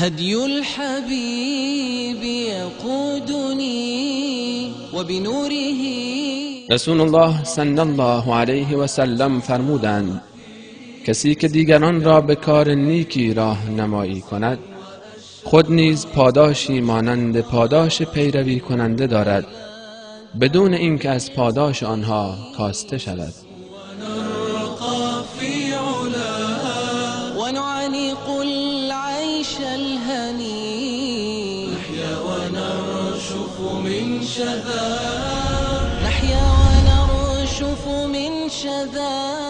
هدي الحبيب يقودني وبنوره. رسول الله صلی الله علیه و سلم فرمودند: کسی که دیگران را به کار نیکی راهنمایی کند، خود نیز پاداشی مانند پاداش پیروی کننده دارد، بدون اینکه از پاداش آنها کاسته شود. ونرقى في علا ونعانق العيش الهني، نحيا ونرشف من شذا، نحيا ونرشف من شذا.